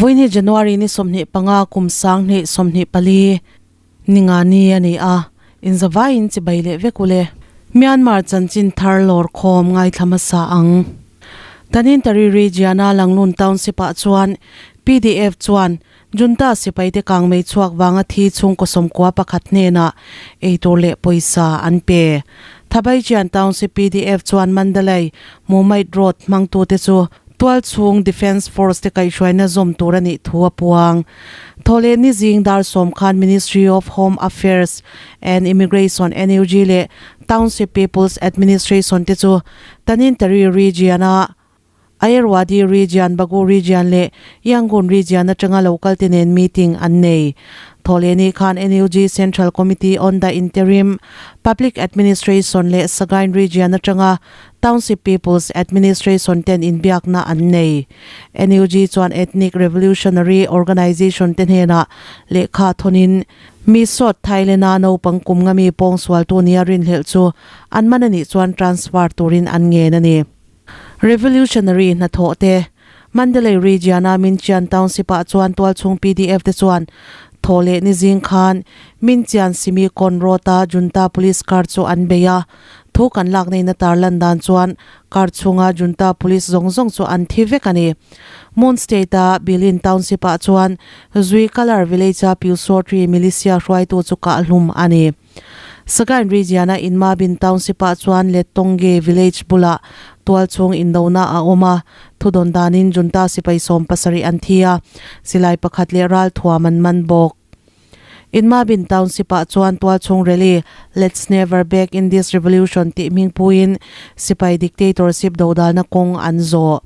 Vawiin hi January ni 25 kum 2024 ninga ni a ni a, inzavaiin chibai leh vek ule. Myanmar chanchin thar lawr khawm ngaithla hmasa ang. Tanintary region-a Langlun Township-ah chuan pdf chuan Junta sipaite kangmei chhuak vanga thi chhungkaw sawmkua pakhat hnenah eitur leh pawisa an pe. Thabaijian Township pdf chuan Mandalay Mumait Road hmangtute chu tualchhung Defence Force te kaihhruaina zawm tur a nih thu a puang. Thawhlehni zing dar sawm khan Ministry of Home Affairs and Immigration, NUG, leh Township People's Administration te chu Tanintary Region-a Ayerwadi Region, Bago Region leh Yangon Region atanga local te nen meeting an nei. Thawhlehni khan NUG Central Committee on the Interim Public Administration leh Sagaing Region atanga Township People's Administration ten inbiakna an nei. NUG chuan Ethnic Revolutionary Organization te hnenah lehkha thawnin mi sawt Thailand-a naupang kum nga mi pawngsualtu nia rinhlelh chu an man a nih chuan transfer turin an ngen a ni. Revolutionary hnathawh te, Mandalay Region-a Minchian Township-ah chuan tualchhung pdf te chuan thaw leh ni zing khan Minchian Simi Kawn Road-a Junta Police car chu an bei a. Thu kan lak neihna tarlan dan chuan car chhunga Junta Police zawng zawng chu an thi vek a ni. Mon State-a Bilin Township-ah chuan Zui Kalar Village-a Pyusawtri Militia hruaitu chu kahhlum a ni. Sagaing Region-a Inmabin Township-ah chuan Letongge Village bulah tualchhung indona a awm a, thudawn danin junta sipai 70 an thi a, silai pakhat leh ralthuam an man bawk. Inmabin Township-ah chuan tualchhung rally Let's Never Back in This Revolution tih hming puiin sipai dictatorship dodalna kawng an zawh.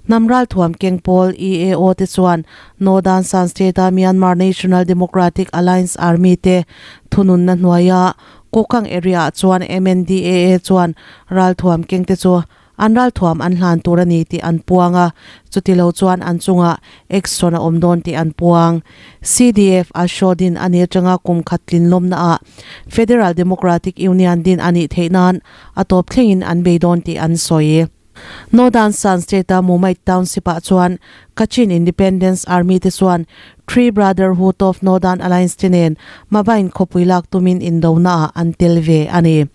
Hnam ralthuam keng pawl EAO te chuan Northern Shan State-a Myanmar National Democratic Alliance Army te thununna hnuaia Kokang area-ah chuan MNDAA chuan ralthuam kengte chu an ralthuam an hlan tur a ni tih an puang a, chuti lo chuan an chungah action a awm dawn tih an puang. CDF a show din a ni atanga kum khat tlin lawmnaah Federal Democratic Union din a nih theih nan a tawp thlengin an bei dawn tih an sawi. Northern Shan State-a Mumait Township-ah chuan Kachin Independence Army te chuan Three Brotherhood of Northern Alliance te nen Mabain khawpui lak tumin indonaah an tel ve a ni.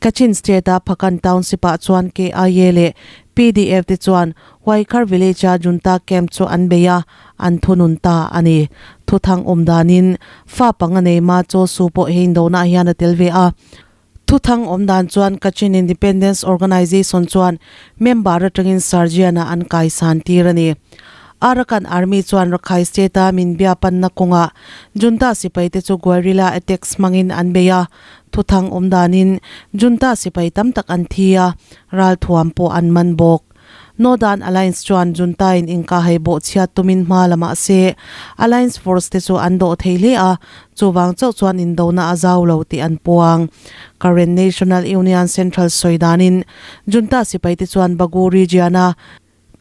Kachin State-a Phakan Township-ah chuan KIA leh PDF te chuan Waikhar Village-a Junta Camp chu an bei a, an thunun ta a ni. Thuthang awm danin fa panga nei Ma Chaw Su pawh he indonaah hian a tel ve a. Thuthang awm dan chuan Kachin Independence Organization chuan member atangin Sergeant-a an kaisan tir a ni. Arakan Army chuan Rakhine State-a min bia panna kawngah Junta sipaite chu guerrilla attacks hmangin an bei a, thuthang awm danin Junta sipai tam tak an thi a, ralthuam pawh an man bawk. Northern Alliance chuan Junta-in inkahhei bawhchhiat tumin hma la mah se, Alliance force te chu an dawh thei hle a, chuvang chauh chuan indona a zau lo tih an puang. Karen National Union Central sawi danin Junta sipaite chuan Bago region-a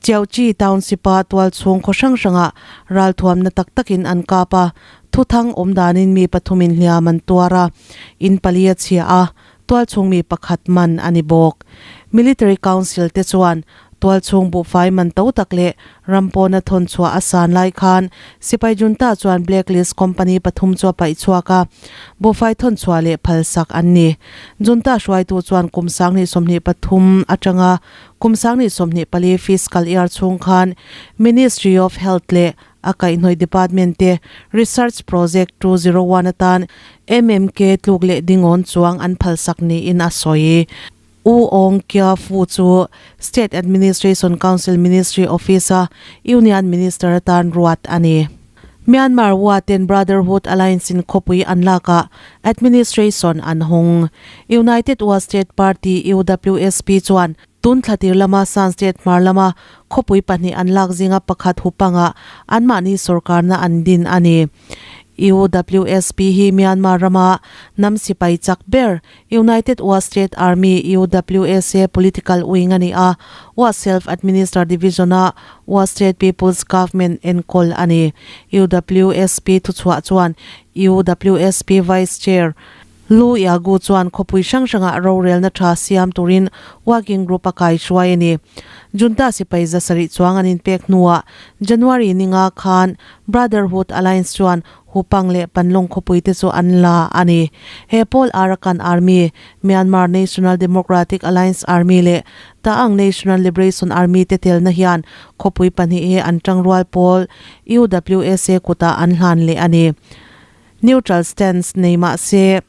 Chiauchi Township-a tualchhung khaw hrang hrangah ralthuamna tak takin an kap a, thuthang awm danin mi pathumin hliam an tuar a, in pali a chhia a, Tualchhung mi pakhat man a ni bawk. Military Council te chuan tualchhung buhfai man to tak leh ram pawna thawn chhuah a san lai khan sipai junta chuan blacklist company pathum chu a paih chhuak a, buhfai thawn chhuah leh phalsak an ni. Junta hruaitu chuan kum 2023 atanga kum 2024 fiscal year chhung khan Ministry of Health leh A kaihhnawih department te research project 201 atan MMK tluk leh dingawn chuang an phalsak niin a sawi. U Aung Kya Fu chu State Administration Council Ministry Office-a Union Minister atan ruat a ni. Myanmar Wa ten Brotherhood Alliance in khawpui an lakah administration an hawng. United Wa State Party, UWSP, chuan Tun thlatir lama Shan State hmar lama khawpui pahnih an lak zinga pakhat hupangah anmahni sorkarna an din a ni. UWSP hi Myanmar rama hnam sipai chak ber United Wa State Army, UWSA, political wing a ni a, Wa Self-Administered Division-a Wa State People's Government enkawl a ni. UWSP thuchhuah chuan UWSP Vice Chair. Lu Yagu chuan khawpui hrang hrangah rorelna tha siam turin working group a kaihruai a ni. Junta sipai 700 chuang an inpek hnuah January ninga khan Brotherhood Alliance chuan Hupang leh Panlong khawpui te chu an la a ni. He pawl Arakan Army, Myanmar National Democratic Alliance Army leh Ta'ang National Liberation Army te telna hian khawpui pahnih hi an tangrual pawl UWSA kutah an hlan leh a ni. Neutral stance nei mah se,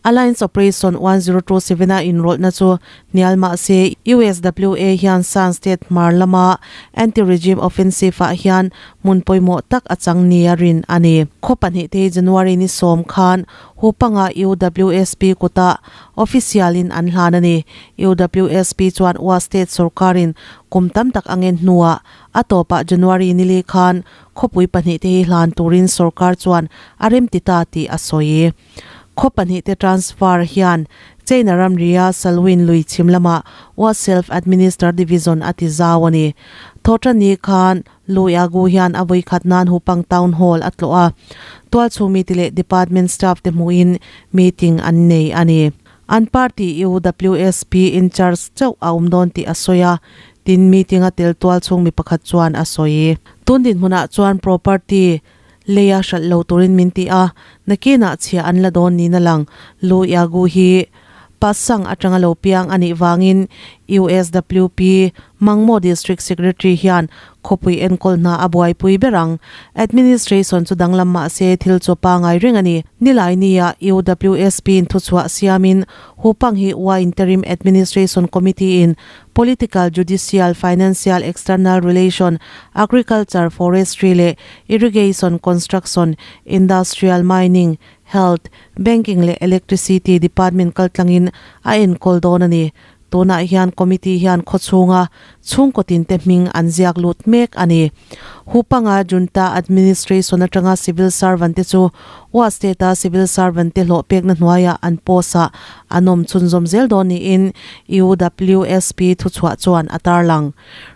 Alliance Operation 1027 a inrawlhna chu hnial mah se, USWA hian Shan State hmar lama anti-regime offensive ah hian hmun pawimawh tak a chang nia rin a ni. Khaw pahnih te hi January ni sawm khan Hupanga UWSP kutah official in an hlan a ni. UWSP chuan Ua State sorkarin kum tam tak a ngen hnuah a tawpah January nili khan Khawpui pahnihte hi hlan turin sorkar chuan a remti ta tih a sawi. Khaw pahnihte transfer hian China ramria Salween lui chhim lamah Wa Self Administered Division a ti zau a ni. Thawhṭanni khan Lu Yagu hian a vawikhat nan Hupang Town Hall a tlawh a, tualchhung mite leh department staff te hmuhin meeting an nei a ni. An party UWSP in charge chauh a awm dawn tih a sawi a, tin meeting a tel tual chhung mi pakhat chuan a sawi. Tun dinhmunah chuan property leia hralh lo turin min ti a, nakinah chhia an la dawn niin a lang. Lu Yagu hi Pasang atanga lo piang a nih vangin USWP Mangmo District Secretary hian Khawpui enkawl hna a buaipui ber ang. Administration chu danglam mah se thil chu pangai reng a ni. Nilai nia UWSP in thuchhuah siamin Hupang hi Ua Interim Administration Committee in Political, Judicial, Financial, External Relation, Agriculture, Forestry leh Irrigation, Construction, Industrial, Mining, Health, Banking leh Electricity Department kaltlangin a enkawl dawn a ni. Tunah hian committee hian khawchhunga chhungkaw tinte hming an ziak lut mek a ni. Hupanga Junta administration atanga civil servant te chu Ua State-a civil servant te hlawh pekna hnuaiah an post-ah an awm chhunzawm zel dawn niin UWSP thuchhuah chuan a tarlang.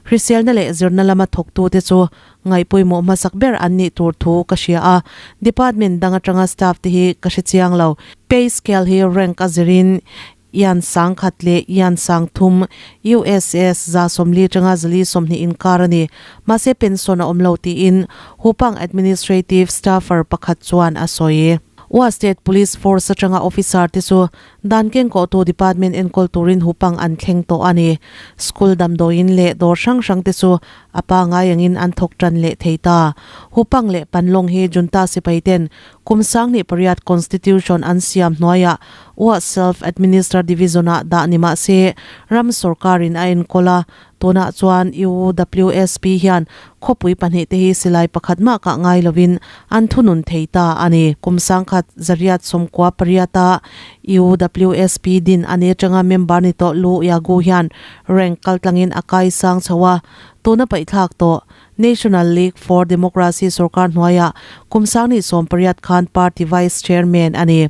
Hriselna leh zirna lama thawktute chu ngaihpawimawh hmasak ber an nih tur thu ka hria a, department dang atanga staff te hi ka hre chiang lo. Pay scale hi rank a zirin Ian 1000 leh Ian 3000 USS 140 atanga 420 inkar a ni. Mahse pension a awm lo tiin Hupang Administrative Staffer pakhat chuan a sawi. Ua State Police Force atanga officer te chu dan kengkawhtu department enkawl turin Hupang an thleng tawh a ni. School damdawiin leh dawr hrang hrang te chu a pangai angin an thawk tan leh thei ta. Hupang leh Panlong hi Junta sipai ten Kum 2008 Constitution an siam hnuaiah Ua Self-Administered Division-ah dah ni mah se, ram sorkarin a enkawl a, tunah chuan UWSP hian khawpui pahnih te hi silai pakhat mah kah ngai lovin an thunun thei ta a ni. Kum 1998-a UWSP din a ni atanga member ni tawh Lu Yagu hian rank kaltlangin a kaisang chho a, tuna paihthlak tawh National League for Democracy sorkar hnuaiah kum 2018 khan party vice chairman a ni.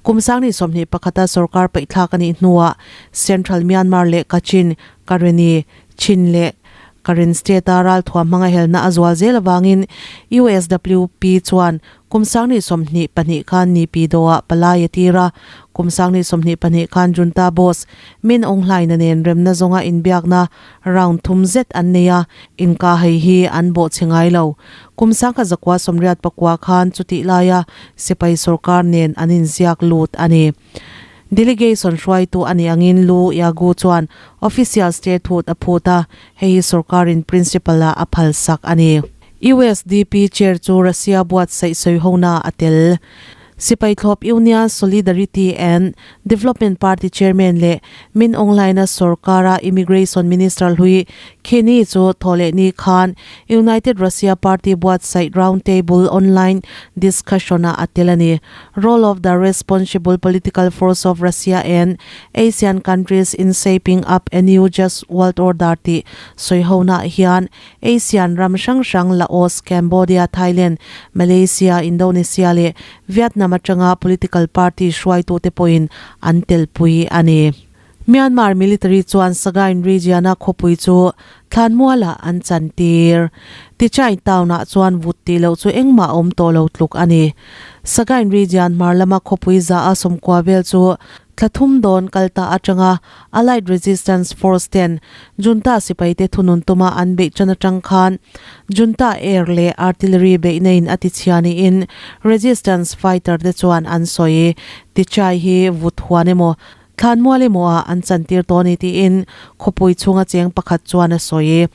Kum 2021 a sorkar paihthlak a nih hnuah Central Myanmar leh Kachin, Karenni, Chin leh Karen state-a ralthuam hmanga helna a zual zel avangin USWP chuan Kum 2022 khan Naypyidaw-ah palai a tir a, kum 2022 khan Junta boss Min Aung Hlaing-na nen remna zawnga inbiakna round thum zet an nei a, inka hei hi an bawhchhe ngai lo. Kum 1989 khan chutih laia sipai sorkar nen an inziak lut a ni. Delegation hruaitu a nih angin Lu Yagu chuan official statehood a phut a, hei hi sorkarin principle-ah a phalsak a ni. USDP chair chu Russia buatsaih sawihona a tel. Sipai thlawp Union Solidarity and Development Party chairman leh Min Aung Hlaing-a sorkara Immigration Minister hlui Khin chu thawhlehni khan United Russia Party buatsaih round table online discussion-ah a tel a ni. Role of the responsible political force of Russia and Asian countries in shaping up a new just world order tih sawihona hian Asian ram hrang hrang Laos, Cambodia, Thailand, Malaysia, Indonesia leh Vietnam atanga political party hruaitute pawhin an telpui a ni. Myanmar military chuan Sagaing region-a khawpui chu thlanmualah an chantir. Tichain town-ah chuan vut tih loh chu engmah a awm tawh lo tluk a ni. Sagaing region hmar lama khawpui za a sawmkua vel chu thla thum dawn kal ta atanga Allied Resistance Force ten Junta sipaite thunun tuma an beih tan atang khan Junta air leh artillery beihna in a tichhia niin resistance fighter te chuan an sawi. Tichai hi vut huan emaw Thlanmual emaw ah an chantir tawh a ni tiin khawpui chhunga cheng pakhat chuan a sawi.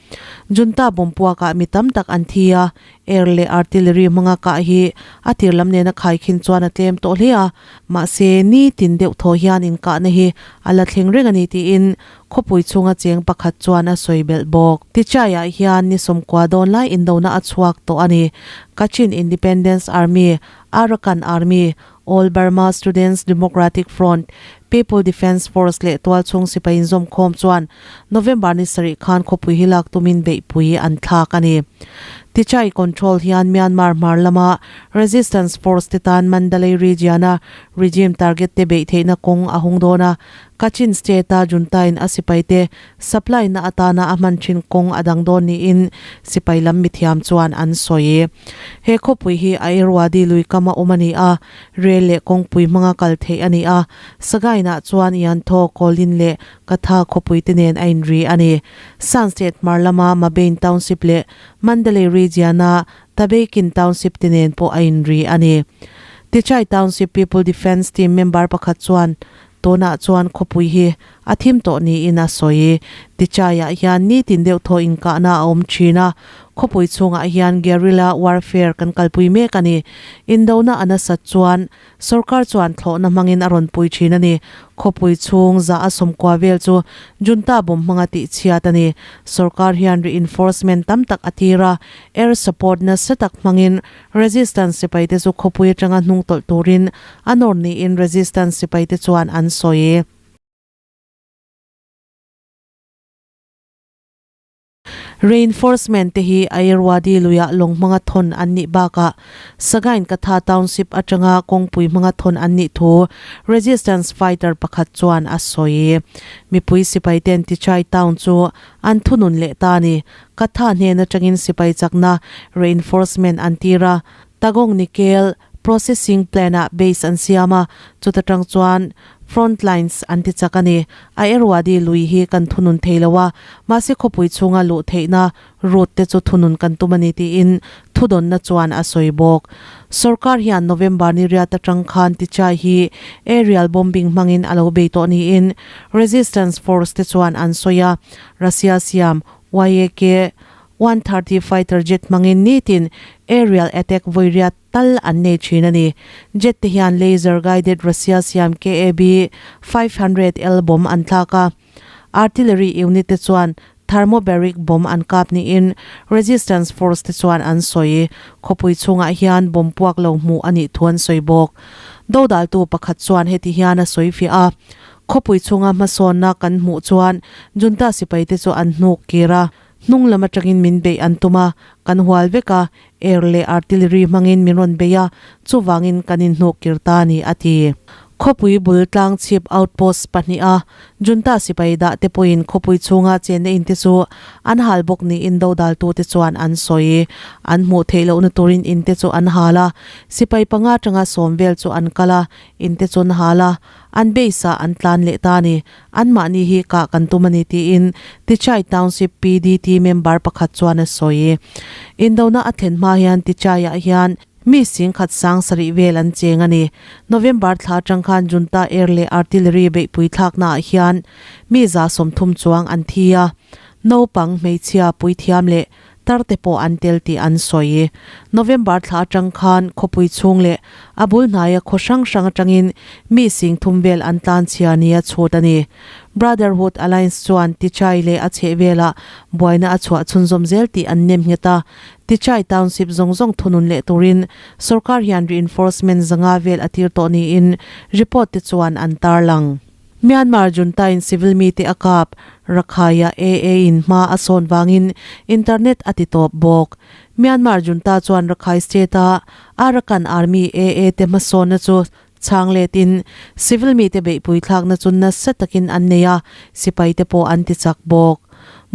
Junta bawmpuak ah mi tam tak an thi a, air leh artillery hmanga kah hi a tir lam nena khaikhin chuan a tlem tawh hle a, mahse nitin deuh thaw hian inkahna hi a la thleng reng a ni tiin khawpui chhunga cheng pakhat chuan a sawi belh bawk. Tichaiah hian ni sawmkua dawn lai indona a chhuak tawh a ni. Kachin Independence Army, Arakan Army, All Burma Students Democratic Front, People Defence Force leh tualchhung sipai inzawmkhawm chuan November ni sarih khan khawpui hi lak tumin beihpui an thlak a ni. Tichai control hian Myanmar hmar lama resistance force te tan Mandalay region-a regime target te beih theihna kawng a hung dawn a, Kachin state-a junta-in a sipaite supply na atana a hman thin kawng a dang dawn niin sipai lam mithiam chuan an sawi. He khawpui hi Ayerwadi lui kama awm a ni a, rel leh kawngpui hmanga kal theih a ni a, Sagainah chuan Yanthaw, Kawlin leh Katha khawpui te nen a inri a ni. Shan State hmar lama Mabein Township leh Mandalay Region-a Tabeikin Township te nen pawh a inri a ni. Tichai Township People Defence Team member pakhat chuan Tunah chuan khawpui hi a thim tawh niin a sawi. Tichaiah hian nitin deuh thaw inkahna a awm thin a, khawpui chhungah hian guerrilla warfare kan kalpui mek a ni. Indona a nasat chuan sorkar chuan thlawhna hmangin a rawn pui thin a ni. Khawpui chhung za a sawmkua vel chu junta bawm hmanga tihchhiat a ni. Sorkar hian reinforcement tam tak a tir a, air support nasa tak hmangin Resistance sipaite chu khawpui atanga hnung tawlh turin a nawr niin Resistance sipaite chuan an sawi. Reinforcement te hi Ayerwadi luiah lawng hmanga thawn an nih bakah Sagaing Katha Township atanga kawngpui hmanga thawn an nih thu Resistance fighter pakhat chuan a sawi. Mipui sipaiten Tichai town chu an thunun leh ta a ni. Katha hnen atangin sipai chakna reinforcement an tir a, Tagong Nickel processing plant-ah base an siam a, chuta tang chuan front lines an ti chak a ni. A Erwadi lui hi kan thunun thei lo a, mahse khawpui chhunga luh theihna route te chu thunun kan tum a ni tiin thudawnna chuan a sawi bawk. Sorkar hian November ni riat atang khan Tichai hi aerial bombing hmangin a lo bei tawh niin resistance force te chuan an sawi a, Russia siam YAK 130 fighter jet hmangin nitin aerial attack vawi riat tal an nei thin a ni. Jet te hian laser guided Russia siam KAB 500 L bomb an thlak a. Artillery unit te chuan thermobaric bomb an kap niin resistance force te chuan an sawi. Khawpui chhungah hian bomb puak lo hmuh a nih thu an sawi bawk. Dodaltu pakhat chuan heti hian a sawi fiah a. Khawpui chhunga hmasawnna kan hmuh chuan junta sipaite chu an hnuk kir a, hnung lam atangin min beih an tum a, kan hual vek a, air leh artillery hmangin min rawn bei a, chuvangin kan inhnuk kir ta a ni, a ti. Khawpui bul tlang chhip outpost pahniha junta sipai dah te pawhin khawpui chhunga chenna inte chu an hal bawk niin dodaltute chuan an sawi. An hmuh theih lohna turin inte chu an hal a, sipai panga atanga sawm vel chu an kal a, inte chu an hal a, An base ah an tlan leh ta a ni. Anmahni hi kah kan tum a ni tiin Tichai Township PDT member pakhat chuan a sawi. Indona a thlen hma hian Tichai-ah hian mi singkhat sang sarih vel an cheng a ni. November thla atang khan Junta Air leh Artillery beihpui thlaknaah hian mi 30 chuang an thi a. Naupang, hmeichhia, puithiam leh tar te pawh an tel tih an sawi. November thla atang khan khawpui chhung leh a bul hnaia khaw hrang hrang atangin mi sing thum vel an tlan chhia nia chhut a ni. Brotherhood Alliance chuan Tichai leh a chhehvelah buaina a chhuah chhunzawm zel tih an nem nghet a. Tichai Township zawng zawng thunun leh turin sorkar hian reinforcement zanga vel a tir tawh niin report te chuan an tarlang. Myanmar junta-in civil mite a kap, Rakhai-a AA-in hma a sawn vangin internet a ti tawp bawk. Myanmar junta chuan Rakhai state-a Arakan Army AA te hmasawnna chu Chhang letin civil mite beihpui thlakna chu nasa takin an nei a, sipaite pawh an ti chak bawk.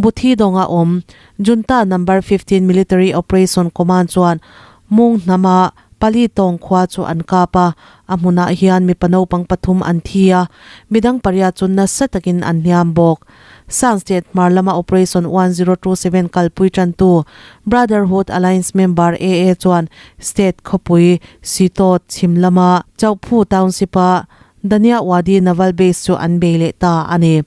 Buthi dawnga awm Junta Number 15 Military Operation Command chuan Mung hnama Pali tawng khua chu an kap a, a hmunah hian mipa naupang pathum an thi a, midang pariat chu nasa takin an hniam bawk. Shan State hmar lama Operation 1027 kalpui tantu Brotherhood Alliance member AA chuan state khawpui Sitawt chhim lama Chauphu Township-a Dania Wadi Naval Base chu an bei leh ta a ni.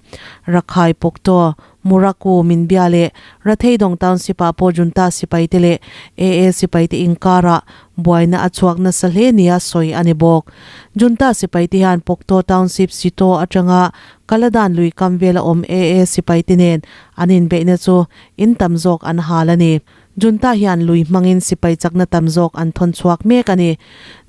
Rakhai Pawktaw Muraku min bia leh Ratheidawng Township-ah pawh Junta sipaite leh AA sipaite inkarah buaina a chhuak nasa hle nia sawi a ni bawk. Junta sipaite hian Pawktaw Township Sitaw atanga Kaladan lui kam vela awm AA sipaite nen an inbeihna chu in tam zawk an hal a ni. Junta hian lui hmangin sipai chakna tam zawk an thawn chhuak mek a ni.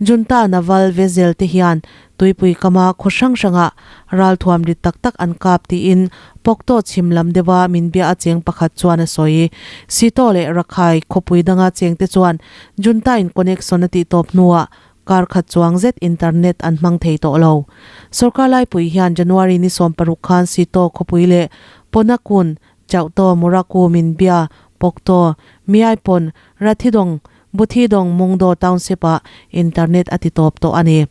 Junta Naval Vezel te hian tuipui kama khaw hrang hrangah ralthuam rit tak tak an kap tiin Pawktaw chhim lam deuha min bia a cheng pakhat chuan a sawi. Sitaw leh Rakhai khawpui danga chengte chuan Junta in connection a tihtawp hnuah Kar khat chuang zet internet an hmang thei tawh lo. Sorkar laipui hian January ni 16 khan Sitaw khawpui leh Ponakun, Chauhtaw, Muraku, Minbia, Pawktaw, Miaipawn, Rathidawng, Buthidawng, Mungdaw Township-ah internet a ti tawp tawh a ni.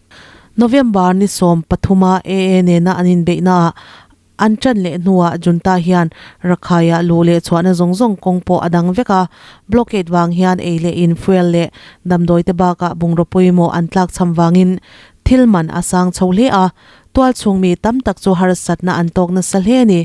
November ni 13 a AA nena an inbeihnaah An ṭan leh hnuah Junta hian Rakhaiah luh leh chhuahna zawng zawng kawng pawh a dang vek a, blockade vang hian ei leh in, fuel leh damdawi te bakah bungraw pawimawh an tlakchham vangin thil man a sang chho hle a, tualchhung mi tam tak chu harsatna an tawk nasa hle a ni.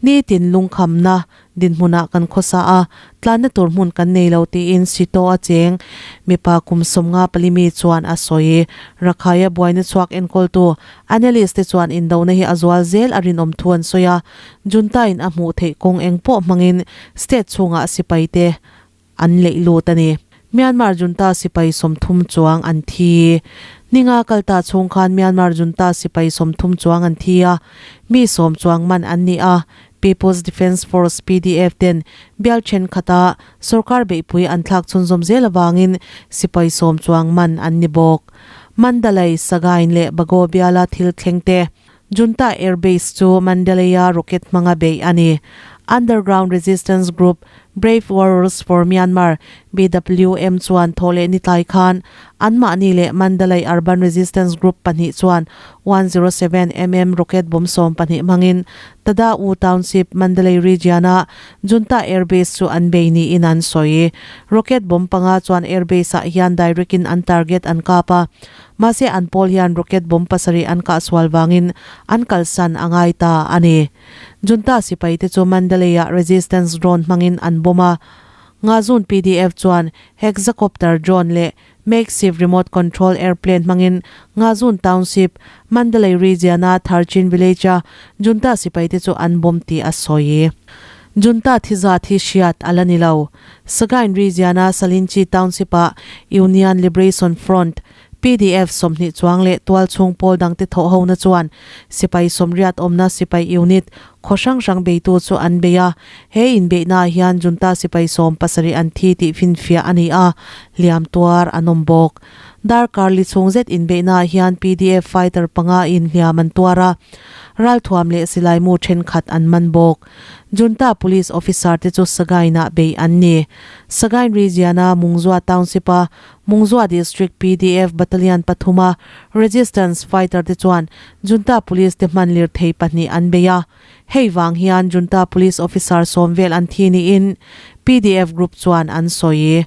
Nitin lungkhamna Dinhmunah kan khawsa a, tlanna tur hmun kan nei lo tiin Sito a cheng mipa kum 54 mi chuan a sawi. Rakhaia buaina chhuak enkawltu analyst te chuan indona hi a zual zel a rinawm thu an sawi a, Junta-in a hmuh theih kawng eng pawh hmangin state chhungah sipaite an leih lut a ni. Myanmar junta sipai 30 chuang an thi. Ninga kalta chhung khan Myanmar junta sipai 30 chuang an thi a, mi 10 chuang man an ni a. People's Defence Force, PDF, ten bial thenkhat-a sorkar beihpui an thlak chhunzawm zel avangin sipai 10 chuang man an ni bawk. Mandalay, Sagaing leh Bago biala thil thleng te Junta Air Base chu Mandalay-a rocket hmanga beih a ni. Underground resistance group Brave Warriors for Myanmar, BWM, chuan thawh leh ni tlai khan anmahni leh Mandalay Urban Resistance Group pahnih chuan 107 mm rocket bomb 12 hmangin Tada U Township, Mandalay Region-a Junta Air Base chu an bei niin an sawi. Rocket bomb panga chuan air base-ah hian direct-in an target an kap a. Mahse an pawl hian rocket bomb pasarih an kah sual vangin an kalsan a ngai ta a ni. Junta sipaite chu Mandalay-ah resistance drone hmangin an bomb a. Ngazun PDF chuan hexacopter drone leh makeshift remote control airplane hmangin Ngazun Township, Mandalay Region-a Tharchin village-a Junta sipaite chu an bomb tih a sawi. Junta thi zat hi hriat a la ni lo. Sagaing Region-a Salinchi Township-ah Union Liberation Front, PDF, 20 chuang leh tualchhung pawl dangte thawh hona chuan sipai 80 awmna sipai unit khaw hrang hrang beitu chu an bei a. He inbeihnaah hian junta sipai 17 an thi tih finfiah a ni a, hliam tuar an awm bawk. Darkar li chhung zet inbeihnaah hian PDF fighter panga in hliam an tuar a, ralthuam leh silaimu thenkhat an man bawk. Junta police officer te chu Sagaing-ah beih an ni. Sagaing region-a Mungzua Township-a Mungzua District PDF Battalion pathuma resistance fighter te chuan Junta police te hman lirthei pahnih an bei a. Hei vang hian Junta police officer 10 vel an thi niin PDF group chuan an sawi.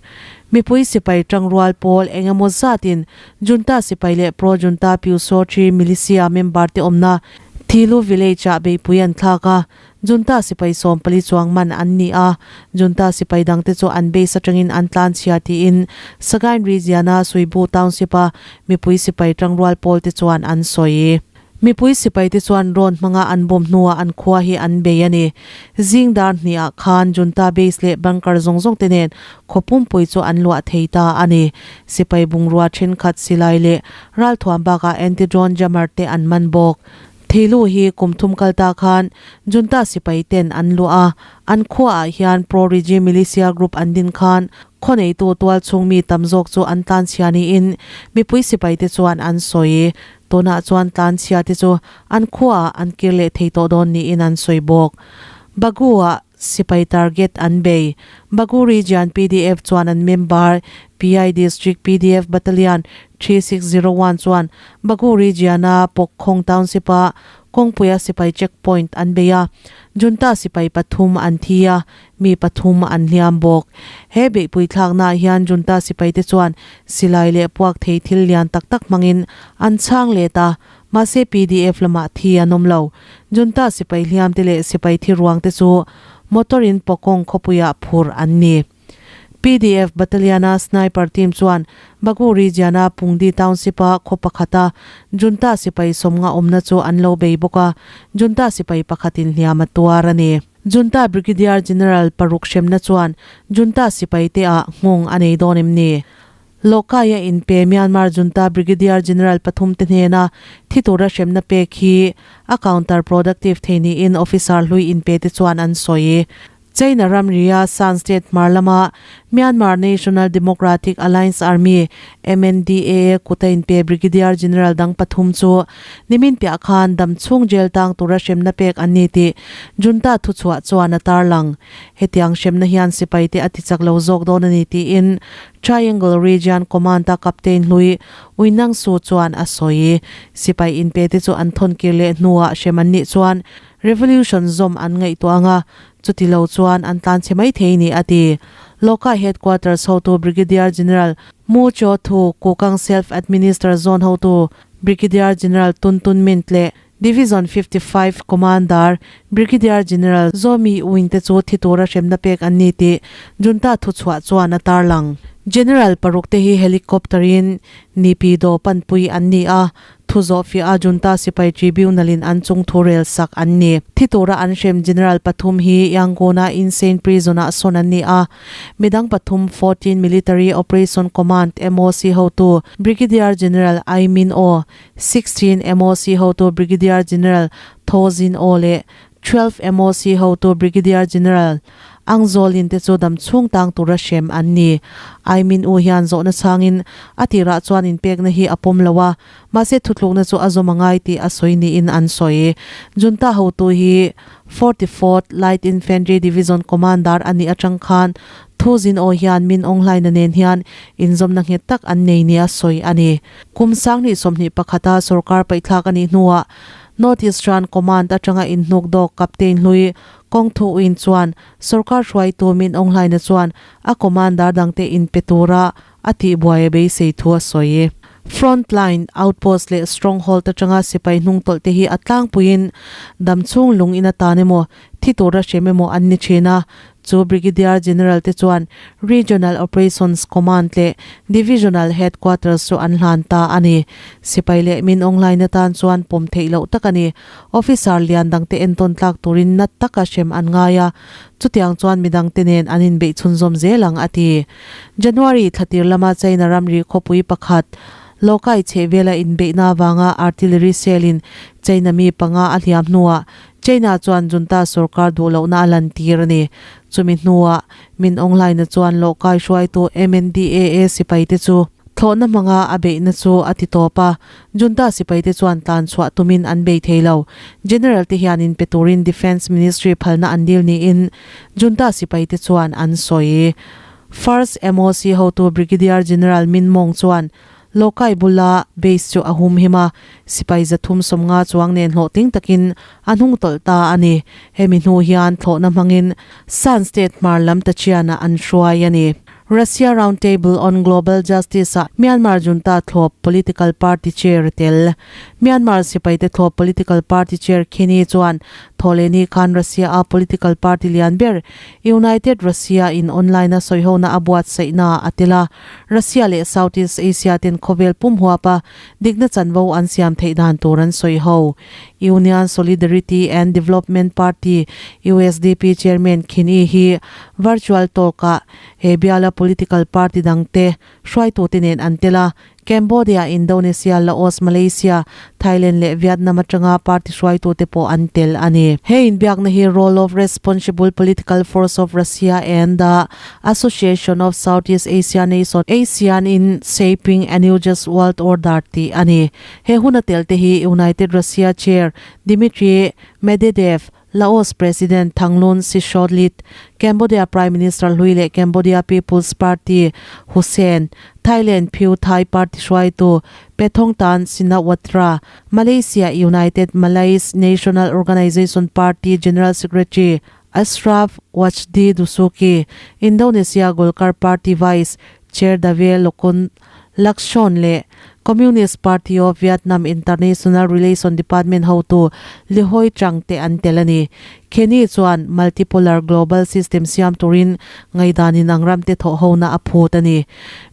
Mipui sipai tangrual pawl eng emaw zatin Junta sipai leh pro-Junta Pyusawhti militia member te awmna Thilu village-ah beihpui an thlak a, Junta sipai 14 chuang man an ni a, Junta sipai dangte chu an base atangin an tlan chhia tiin Sagaing Region-a Suibu Township-a mipui sipai tangrual pawlte chuan an sawi. Mipui sipaite chuan drone hmanga an bomb hnuah an khua hi an bei a ni. Zing dar hnihah khan Junta base leh bunker zawng zawng te nen khaw pumpui chu an luah thei ta a ni. Sipai bungrua thenkhat silai leh ralthuam bakah anti-drone jammer te an man bawk. Theilu hi kum thum kal ta khan Junta sipai ten an luah a, an khuaah hian pro-regime militia group an din khan khaw neitu tualchhung mi tam zawk chu an tlanchhia niin mipui sipaite chuan an sawi. Tunah chuan tlanchhia te chu an khuaah an kir leh thei tawh dawn niin an sawi bawk. Bagu-ah sipai target an bei. Bagu Region pdf chuan an member PI District pdf Battalion 3601 chuan Bagu Region-a Pawkkhawng Township-a kawngpuia sipai checkpoint an bei a, junta sipai pathum an thi a, mi pathum an hliam bawk. He beihpui thlaknaah hian junta sipaite chuan silai leh puak thei thil lian tak tak hmangin an chhang let a, mahse pdf lamah thi an awm lo. Junta sipai hliamte leh sipai thi ruangte chu motor in Pawkawng khawpuiah phur an ni. Pdf Battalion-a sniper team chuan Bagu region-a Pungdi Township-a khaw pakhata junta sipai sawmnga awmna chu an lo bei bawk a, junta sipai pakhatin hliam a tuar a ni. Junta Brigadier General paruk hremna chuan junta sipaite ah nghawng a nei dawn em ni? Lawhkaia inpe Myanmar Junta Brigadier General pathum te hnena thi tura hremna pek hi a counter productive thei niin officer hlui inpe te chuan an sawi. China ramria Shan State hmar lama Myanmar National Democratic Alliance Army, MNDAA, kuta inpe Brigadier General dang pathum chu nimin piah khan dam chhung jail tang tura hremna pek an ni tih junta thuchhuah chuan a tarlang. Hetiang hremna hian sipaite a tichak lo zawk dawn a ni tiin Triangle Region Command-a Captain hlui Uinang Su chuan a sawi. Sipai inpe te chu an thawn kir leh hnuah hrem an nih chuan Revolution zawm an ngaihtuah ang a, chuti lo chuan an tlan chhe mai thei ni a ti. Lokai Headquarters hotu Brigadier General Mu Kyaw Thu, Kokang Self Administer Zone hotu Brigadier General Tun Tun Myint leh Division 55 Commander Brigadier General Zaw Mi Win te chu thi tura hremna pek an ni tih junta thuchhuah chuan a tarlang. General paruk te hi helicopter in Naypyidaw panpui an ni a, Thu zawhfiah a junta sipai tribunal in an chung thu rel sak an ni. Thi tura an hrem General pathum hi Yangon-a Insein Prison-ah sawn an ni a. Midang pathum 14 Military Operation Command, MOC, hotu Brigadier General Ai Min Oo, 16 MOC hotu Brigadier General Thaw Zin Oo leh 12 MOC hotu Brigadier General Ang Zawlin te chu dam chhung tang tura hrem an ni. Ai Min U hian zawhna chhangin a tirah chuan inpekna hi a pawm lo a, mahse thutlukna chu a zawm a ngai tih a sawi niin an sawi. Junta hotu hi 44th Light Infantry Division Commander a nih atang khan Thu Zin Aw hian Min Aung Hlaina nen hian inzawmna nghet tak an nei nia sawi a ni. Kum 2021 a sorkar paihthlak a nih hnuah North Eastern Command atanga inhnuk dawk Captain hlui Kawng Thu Win chuan sorkar hruaitu Min Aung Hlaina chuan a commander dangte inpe tura a tihbuai a beisei thu a sawi. Front line, outpost leh stronghold atanga sipai hnungtawlh te hi a tlangpuiin damchhung lung in atan emaw thi tura hrem emaw an ni thin a, Chu Brigadier General te chuan Regional Operations Command leh Divisional Headquarters chu an hlan ta a ni. Sipai leh min awnghlain atan chuan pawm theih loh tak a ni. Officer lian dangte entawn tlak turin nat taka hrem an ngai a, chutiang chuan midangte nen an inbeih chhunzawm zel ang a ti. January thlatir lama China ramri khawpui pakhat Lokai chhehvela inbeihna avanga artillery shell in China mi panga a hliam hnuah China chuan junta sorkar duh lohna a lantir a ni. Chumi hnuah Min Aung Hlaina chuan lawhkai hruaitu MNDAA sipaite chu thlawhna hmanga a beihna chu a ti tawp a, junta sipaite chuan tlan chhuah tumin an bei thei lo. General te hian inpe turin Defence Ministry phalna an dil niin junta sipaite chuan an sawi. First MOC hotu Brigadier General Min Maung chuan Lawkai bula base chu a hum him a, sipai 350 chuang nen hlawhtling takin a hnung tawlh ta a ni. Hemi hnu hian thlawhna hmangin Shan State hmar lam Tachiana an hruai a ni. Russia Round Table on Global Justice-ah Myanmar junta thlawp political party chair a tel. Myanmar sipaite thlawp political party chair Khini chuan Thawhlehni khan Russia-a political party lian ber United Russia in online-a sawihona a buatsaihna a tel a. Russia leh Southeast Asia ten khawvel pum huapa dikna chanvo an siam theih dan tur an sawi ho. Union Solidarity and Development Party, USDP, Chairman Khin Yi hi virtual talk-ah he biala political party dangte hruaitute nen an tel a. Cambodia, Indonesia, Laos, Malaysia, Thailand leh Vietnam atanga party hruaitute pawh an tel a ni. He inbiakna hi Role of Responsible Political Force of Russia and the Association of Southeast Asia Nation, ASEAN, in Shaping a New Just World Order tih a ni. He huna telte hi United Russia Chair Dmitry Medvedev, Laos President Thangloon Sisolit, Cambodia Prime Minister hlui leh Cambodia People's Party Hu Sen, Thailand Pheu Thai Party hruaitu Paetongtarn Shinawatra, Malaysia United Malays National Organisation Party General Secretary Ashraf Wajdi Dusuki, Indonesia Golkar Party Vice Chair Dave Lokon Lakshon leh Communist Party of Vietnam International Relation Department hotu Li Hoi Chang te an tel a ni. Kenny chuan multipolar global system siam turin ngaidanin ang ramte thawh hona a phut a ni.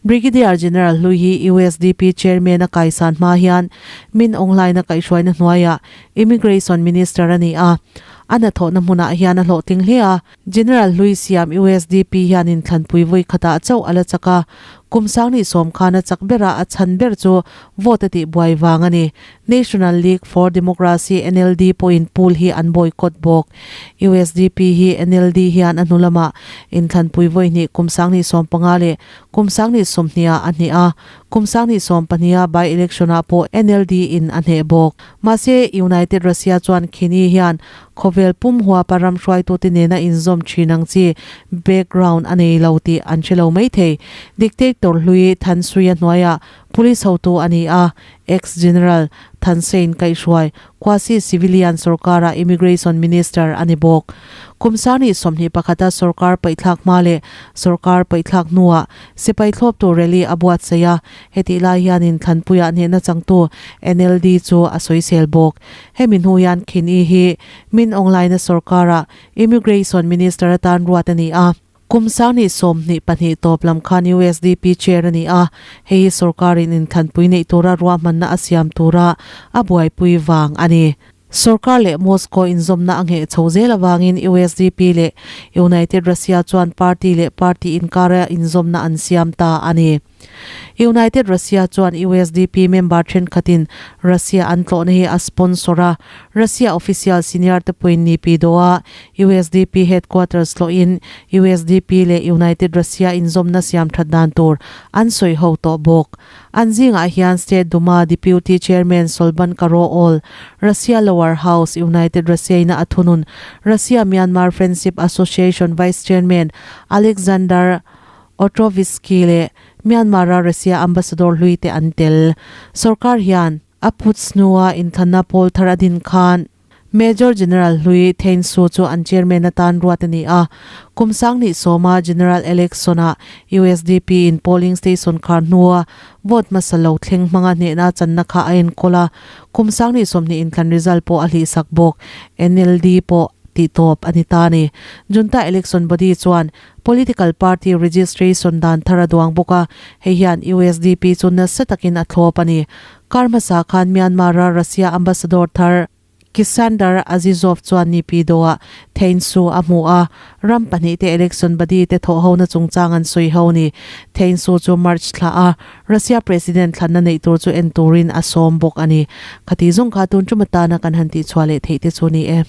Brigadier General hlui hi usdp Chairman a kaisan hma hian Min Aung Hlaing a kaihhruaina hnuaiah Immigration Minister a ni a, a hnathawhna hmunah hian a hlawhtling hle a. General hlui siam usdp hian inthlanpui vawi khatah chauh a la chak a, kum sanghnih sawm khan a chak bera a chhan ber chu vote a tih buai vang a ni. National League for Democracy, NLD, pawhin pool hi an boycott bawk. Usdp hi NLD hian a hnu lamah inthlanpui vawi hnih kum sanghnih 15 leh kum sanghnih 20 ah a hneh a, kum sanghnih 12 a by-election ah pawh NLD in a hneh bawk. Mahse, United Russia chuan khini hian Khawvel pum huapa ram hruaitute nena inzawm thin ang chi background a nei lo tih an hre lo maithei. Dictator hlui Thansuia hnuaiah police hotu a ni a, ex-General Thansein kaihhruai quasi-civilian sorkara Immigration Minister a ni bawk. Kum sangni 21 a sorkar paihthlak hma leh sorkar paihthlak hnuah sipai thlawptu rally a buatsaih a, hetih lai hianin thlanpuiah hnehna changtu NLD chu a sawisel bawk. Hemi hnu hian Khin-i hi Min Aung Hlaing-a sorkara Immigration Minister atan ruat a ni a. Kum 2022 tawp lam khan usdp Chair a ni a, hei hi sorkarin inthlanpui neih tura ruahmanna a siam tura a buaipui vang a ni. Sorkar leh Moscow inzawmna a ngheh chho zel avangin usdp leh United Russia chuan party leh party inkara inzawmna an siam ta a ni. United Russia chuan usdp member thenkhatin Russia an tlawhna hi a sponsor a, Russia official senior te pawhin ni pi dawha usdp headquarters tlawhin usdp leh United Russia inzawmna siam that dan tur an sawi ho tawh bawk. An zingah hian State Duma Deputy Chairman Solban Karo-ol, Russia Lower House United Russia ina a thunun Russia-Myanmar Friendship Association Vice Chairman Alexander Otrovisky leh Myanmar-a Russia ambassador hlui te an tel. Sorkar hian a phut hnua inthlanna pawl thar a din khan Major General hlui Thein Su chu an chairman atan ruat a ni a. Kum 20 sawma General Election-ah usdp in polling station khar hnua vote hmasa lo thleng hmanga hnehna channa kha a enkawl a. Kum 20 20 inthlan result pawh a hlihsak bawk. NLD pawh tihtawp a ni ta a ni. Junta election body chuan Political party registration dan thar a duang bawk a, hei hian usdp chu nasa takin a thlawp a ni. Kar hmasa khan Myanmar-a Russia ambassador thar Kisandar Azizov chuan ni pi dawhah Thein Su a hmu a, ram pahnih te election body te thawh hona chungchang an sawi ho ni. Thein Su chu March thla a Russia president thlanna neih tur chu en turin a sawm bawk a ni. Khati zawng kha tun tum atana kan han tihchhuah leh theih te chu ni e.